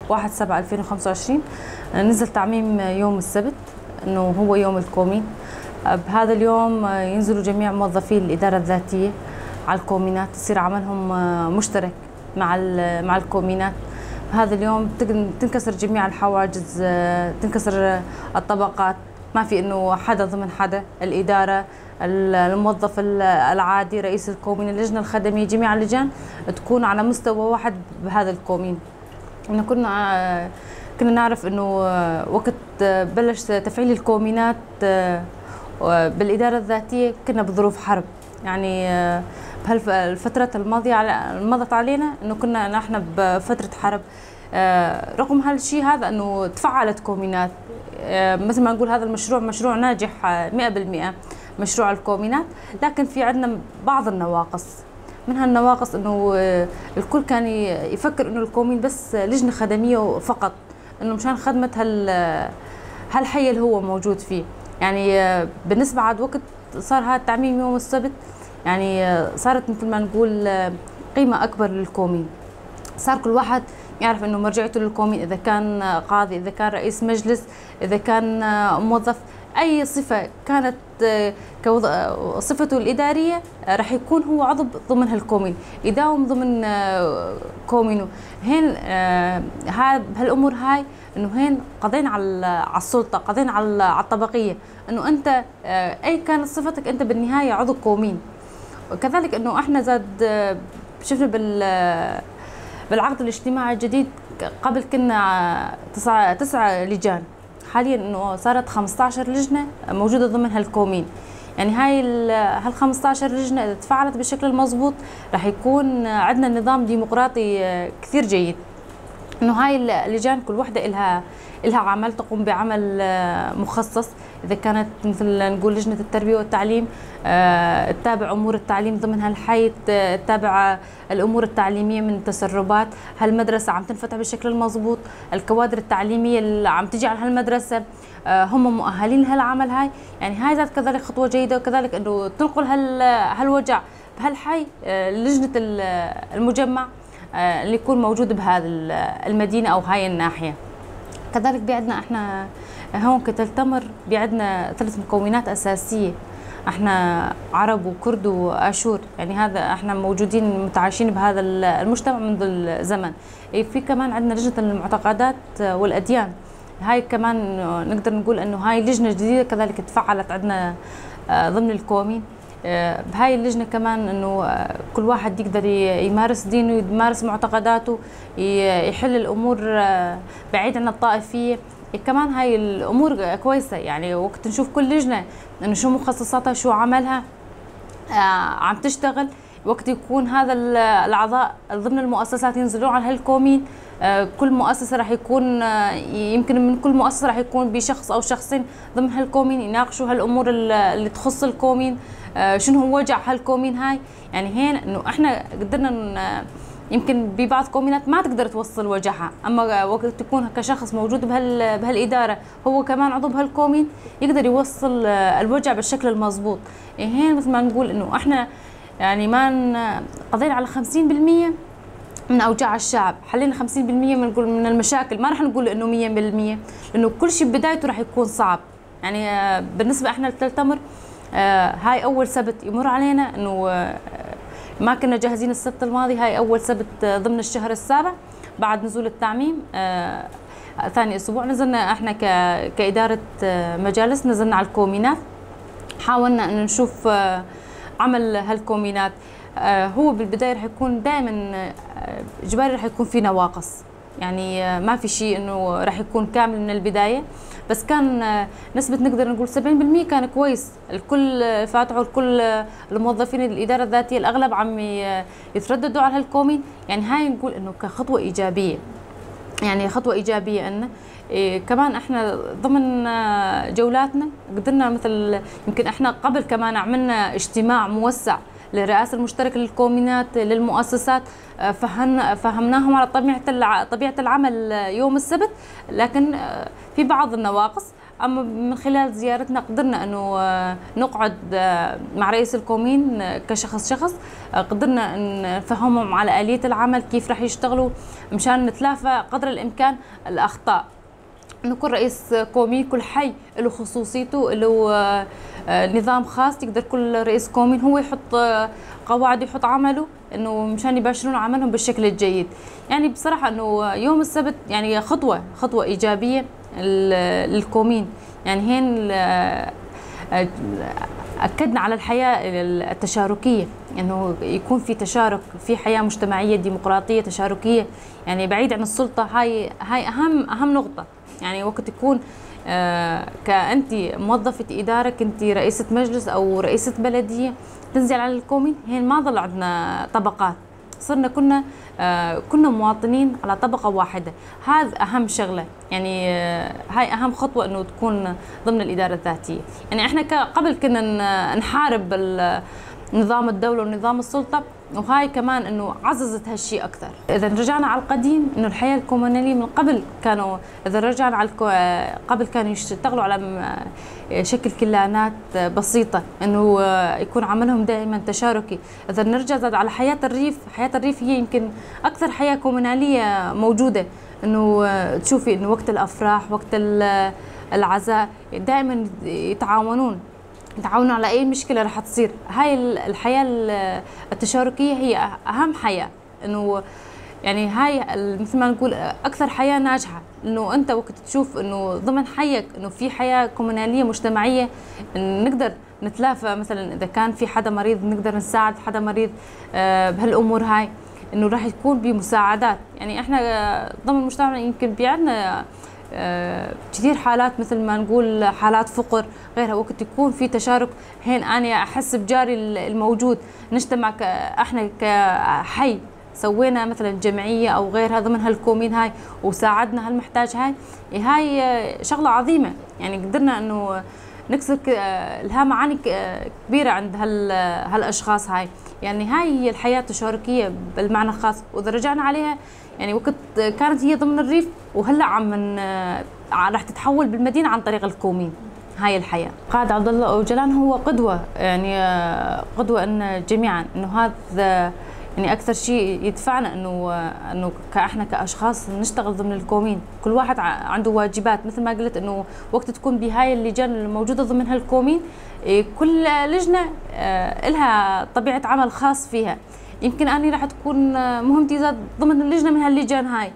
1/7/2025 نزل تعميم يوم السبت انه هو يوم الكومين. بهذا اليوم ينزلوا جميع موظفي الادارة الذاتية على الكومينات، يصير عملهم مشترك مع الكومينات. بهذا اليوم تنكسر جميع الحواجز، تنكسر الطبقات، ما في انه حدا ضمن حدا، الادارة، الموظف العادي، رئيس الكومين، اللجنة الخدميه، جميع اللجان تكون على مستوى واحد بهذا الكومين. انه كنا نعرف انه وقت بلش تفعيل الكومينات بالادارة الذاتية كنا بظروف حرب، يعني بهالفترات الماضية مضت علينا انه كنا نحن بفترة حرب. رغم هالشيء هذا انه تفعلت كومينات، مثل ما نقول هذا المشروع مشروع ناجح 100% مشروع الكومينات، لكن في عندنا بعض النواقص. من هالنواقص انه الكل كان يفكر انه الكومين بس لجنة خدميه فقط، انه مشان خدمة هالحي اللي هو موجود فيه. يعني بالنسبة عاد وقت صار هذا التعميم يوم السبت، يعني صارت مثل ما نقول قيمة اكبر للكومين، صار كل واحد يعرف انه مرجعيته للكومين، اذا كان قاضي، اذا كان رئيس مجلس، اذا كان موظف، اي صفة كانت صفته الادارية راح يكون هو عضو ضمن هالكومين، يداوم ضمن كومينه. هين بهالامور هاي انه هين قضينا على السلطة، قضينا على الطبقية، انه انت اي كانت صفتك انت بالنهاية عضو كومين. وكذلك انه احنا زاد شفنا بالعقد الاجتماعي الجديد، قبل كنا 9 لجان، حاليا انه صارت 15 لجنة موجودة ضمن هالكومين. يعني هاي هال 15 لجنة اذا تفعلت بالشكل المضبوط راح يكون عندنا نظام ديمقراطي كثير جيد، انه هاي اللجان كل وحده إلها عمل، تقوم بعمل مخصص. اذا كانت مثل نقول لجنة التربية والتعليم تتابع امور التعليم ضمن هالحي، تتابع الامور التعليمية من تسربات، هالمدرسه عم تنفتح بالشكل المضبوط، الكوادر التعليمية اللي عم تجي على هالمدرسه هم مؤهلين لهالعمل هاي. يعني هاي ذات كذلك خطوة جيدة، وكذلك انه تنقل هالوجع بهالحي لجنة المجمع اللي يكون موجود بهذا المدينة او هاي الناحية. كذلك بيعدنا احنا هون كتل تمر بيعدنا 3 مكونات اساسية، احنا عرب وكرد واشور، يعني هذا احنا موجودين متعايشين بهذا المجتمع منذ الزمن. في كمان عندنا لجنة المعتقدات والاديان، هاي كمان نقدر نقول انه هاي لجنة جديدة كذلك تفعلت عندنا ضمن الكومين. بهاي اللجنة كمان انه كل واحد يقدر يمارس دينه، يمارس معتقداته، يحل الامور بعيد عن الطائفية. كمان هاي الامور كويسة، يعني وقت نشوف كل لجنة انه شو مخصصاتها، شو عملها، عم تشتغل، وقت يكون هذا الاعضاء ضمن المؤسسات ينزلون على هالكومين، كل مؤسسة راح يكون يمكن من كل مؤسسة راح يكون بشخص او شخصين ضمن هالكومين يناقشوا هالامور اللي تخص الكومين، شنو هو وجع هالكومين هاي. يعني هين انه احنا قدرنا يمكن ببعض كومينات ما تقدر توصل وجعها، اما وقت تكون كشخص موجود بهالاداره هو كمان عضو بهالكومين يقدر يوصل الوجع بالشكل المضبوط. هين مثل ما نقول انه احنا يعني ما قضينا على 50% من اوجاع الشعب، حلينا 50% من نقول من المشاكل، ما راح نقول انه 100%، لانه كل شيء ببدايته راح يكون صعب. يعني بالنسبة احنا لتل تمر هاي اول سبت يمر علينا انه ما كنا جاهزين السبت الماضي، هاي اول سبت ضمن الشهر السابع بعد نزول التعميم. ثاني اسبوع نزلنا احنا كادارة مجالس، نزلنا على الكومينات، حاولنا ان نشوف عمل هالكومينات. هو بالبداية رح يكون دائما اجباري رح يكون في نواقص، يعني ما في شيء انه رح يكون كامل من البداية، بس كان نسبه نقدر نقول 70% كان كويس، الكل فاتحوا، الكل الموظفين الادارة الذاتية الاغلب عم يترددوا على هالكومين. يعني هاي نقول انه كخطوه ايجابية، يعني خطوة ايجابية. انه كمان احنا ضمن جولاتنا قدرنا، مثل يمكن احنا قبل كمان عملنا اجتماع موسع للرئاسة المشتركة للكومينات للمؤسسات، فهمناهم على طبيعة العمل يوم السبت، لكن في بعض النواقص. اما من خلال زيارتنا قدرنا انه نقعد مع رئيس ال commune كشخص شخص، قدرنا نفهمهم على آلية العمل كيف رح يشتغلوا مشان نتلافى قدر الامكان الاخطاء. انه كل رئيس commune، كل حي له خصوصيته، له نظام خاص، يقدر كل رئيس commune هو يحط قواعد، يحط عمله، انه مشان يباشرون عملهم بالشكل الجيد. يعني بصراحة انه يوم السبت يعني خطوة ايجابية لل commune. يعني هين اكدنا على الحياة التشاركيه، انه يكون في تشارك، في حياة مجتمعية ديمقراطية تشاركيه، يعني بعيد عن السلطة. هاي اهم نقطة. يعني وقت يكون كأنت موظفة إدارة، كنت رئيسة مجلس أو رئيسة بلدية، تنزل على ال commune، هين ما ظل عندنا طبقات، صرنا كنا مواطنين على طبقة واحدة. هذا أهم شغلة، يعني هاي أهم خطوة إنه تكون ضمن الإدارة الذاتية. يعني إحنا قبل كنا نحارب نظام الدولة ونظام السلطة، وهاي كمان انه عززت هالشيء اكثر. اذا رجعنا على القديم، انه الحياة الكوموناليه من قبل كانوا، اذا رجعنا على قبل كانوا يشتغلوا على شكل كلانات بسيطة، انه يكون عملهم دائما تشاركي. اذا نرجع زاد على حياة الريف، حياة الريف هي يمكن اكثر حياة كوموناليه موجودة، انه تشوفي انه وقت الافراح، وقت العزاء، دائما يتعاونون على اي مشكلة رح تصير. هاي الحياة التشاركيه هي اهم حياة، انه يعني هاي مثل ما نقول اكثر حياة ناجحة، انه انت وقت تشوف انه ضمن حيك انه في حياة كوموناليه مجتمعية، نقدر نتلافى مثلا اذا كان في حدا مريض نقدر نساعد حدا مريض بهالامور هاي، انه راح يكون بمساعدات. يعني احنا ضمن مجتمعنا يمكن بيعنا كثير حالات مثل ما نقول حالات فقر غيرها، وقت يكون في تشارك هين انا احس بجاري الموجود، نجتمع احنا كحي، سوينا مثلا جمعية او غيرها ضمن هال commune هاي وساعدنا هالمحتاج، هاي شغله عظيمة. يعني قدرنا انه نكسر لها معاني كبيرة عند هالاشخاص هاي. يعني هاي هي الحياة التشاركيه بالمعنى الخاص. واذا رجعنا عليها يعني وقت كانت هي ضمن الريف، وهلا عم راح تتحول بالمدينة عن طريق ال commune هاي الحياة. قائد عبد الله اوجلان هو قدوة، يعني قدوة ان جميعا، انه هذا يعني اكثر شيء يدفعنا انه كاحنا كاشخاص نشتغل ضمن ال commune، كل واحد عنده واجبات مثل ما قلت، انه وقت تكون بهاي اللجان الموجودة ضمن هال commune، كل لجنة لها طبيعة عمل خاص فيها. يمكن اني راح تكون مهمتي ضمن اللجنة من هاللجان هاي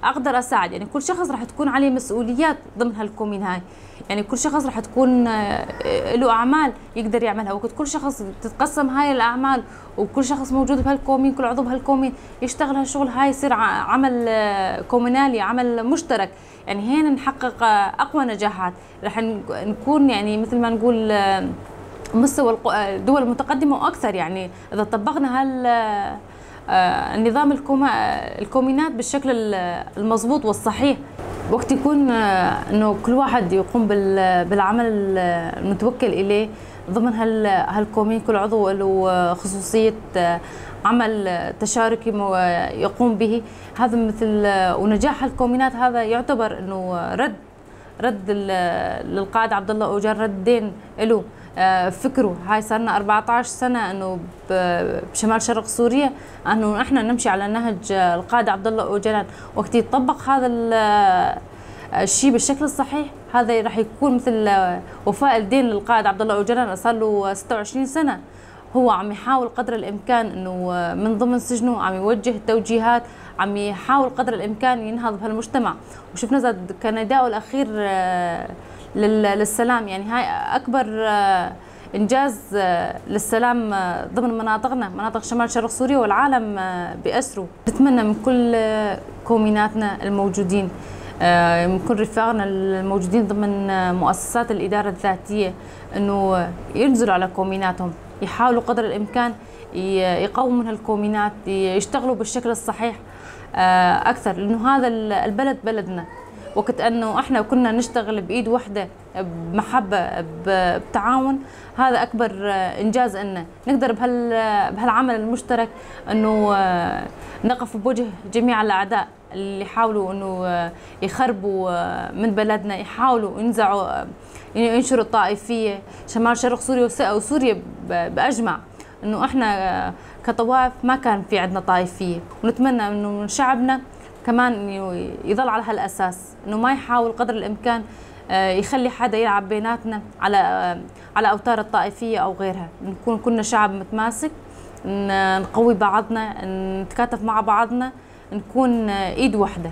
اقدر اساعد، يعني كل شخص راح تكون عليه مسؤوليات ضمن هال commune هاي، يعني كل شخص راح تكون له اعمال يقدر يعملها، وقت كل شخص تتقسم هاي الاعمال، وكل شخص موجود بهال commune، كل عضو بهال commune يشتغل هالشغل هاي، يصير عمل كومونالي، عمل مشترك. يعني هين نحقق اقوى نجاحات، راح نكون يعني مثل ما نقول مستوى الدول المتقدمة واكثر. يعني اذا طبقنا هال النظام الكومينات بالشكل المضبوط والصحيح، وقت يكون انه كل واحد يقوم بالعمل المتوكل اليه ضمن هال commune، كل عضو له خصوصية عمل تشاركي يقوم به، هذا مثل ونجاح الكومينات هذا يعتبر انه رد للقائد عبد الله اوجلان، رد دين له فكرة. هاي صارنا 14 سنة انه بشمال شرق سوريا انه احنا نمشي على نهج القائد عبد الله اوجلان. وقت يطبق هذا الشيء بالشكل الصحيح، هذا راح يكون مثل وفاء الدين للقائد عبد الله اوجلان. صار له 26 سنة هو عم يحاول قدر الامكان انه من ضمن سجنه عم يوجه التوجيهات، عم يحاول قدر الامكان ينهض بهالمجتمع. وشفنا زاد كنداءه الاخير للسلام، يعني هاي اكبر انجاز للسلام ضمن مناطقنا، مناطق شمال شرق سوريا والعالم باسره. نتمنى من كل كوميناتنا الموجودين، من كل رفاقنا الموجودين ضمن مؤسسات الادارة الذاتية، انه ينزلوا على كوميناتهم، يحاولوا قدر الامكان يقوموا من هالكومينات، يشتغلوا بالشكل الصحيح اكثر، لانه هذا البلد بلدنا. وقت انه احنا كنا نشتغل بايد واحدة، بمحبة، بتعاون، هذا اكبر انجاز لنا. نقدر بهالعمل المشترك انه نقف بوجه جميع الاعداء. اللي حاولوا انه يخربوا من بلدنا، يحاولوا ينزعوا، ينشروا الطائفية شمال شرق سوريا وسوريا باجمع، انه احنا كطوائف ما كان في عندنا طائفية، ونتمنى انه من شعبنا كمان انه يظل على هالاساس، انه ما يحاول قدر الامكان يخلي حدا يلعب بيناتنا على اوتار الطائفية او غيرها. نكون كلنا شعب متماسك، نقوي بعضنا، نتكاتف مع بعضنا، نكون ايد واحدة.